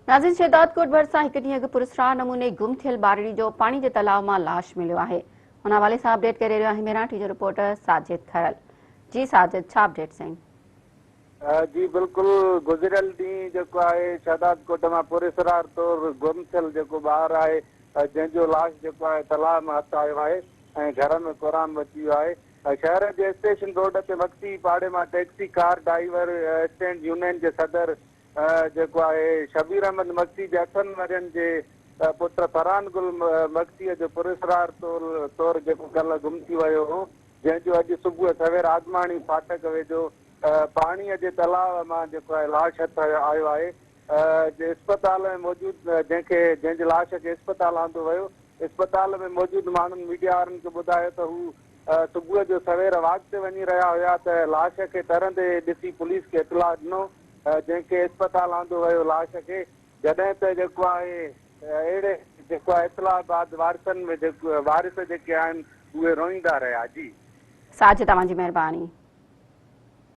ناظرين شهدادڪوٽ ڀرسان هڪ ڏينهن اڳ پراسرار نموني گم ٿيل ٻارڙي جو پاڻي جي تلاء مان لاش مليو آهي ان حوالي سان اپڊيٽ ڪري رهيو آهي ميران ٽي جو رپورٽر ساجد کرل جي ساجد ڇا اپڊيٽس آهن. جي بلڪل گذريل ڏينهن جيڪو آهي شهدادڪوٽ مان پراسرار طور گم ٿيل جيڪو ٻار آهي جنهن جو لاش جيڪو آهي تلاء مان هٿ آيو آهي ۽ گهر ۾ ڪهرام مچي ويو آهي شهر جي اسٽيشن روڊ تي مگسي پاڙي مان ٽيڪسي ڪار ڊائيور اسٽينڊ يونين جي صدر جيڪو آهي شبير احمد مگسي جي اٺن ورهين جي پٽ فرحان گل مگسيء جو پراسرار طور جيڪو ڪلهه گم ٿي ويو هو، جنهن جو اڄ صبح سوير آدماڻي ڦاٽڪ ويجهو پاڻيء جي تلاء مان جيڪو آهي لاش هٿ آيو آهي، اسپتال ۾ موجود جنهن کي جنهن جي لاش کي اسپتال آندو ويو، اسپتال ۾ موجود ماڻهن ميڊيا وارن کي ٻڌايو ته هو صبح جو سوير واڪ تي وڃي رهيا هيا ته لاش کي ترندي ڏسي پوليس کي اطلاع ڏنو جنهن کي اسپتال آندو ويو لاش کي جڏهن ته جيڪو آهي اهڙي جيڪو آهي اطلاع بعد وارثن ۾ جيڪو وارث جيڪي آهن اهي روئيندا رهيا جي. ساجد اوهان جي مهرباني.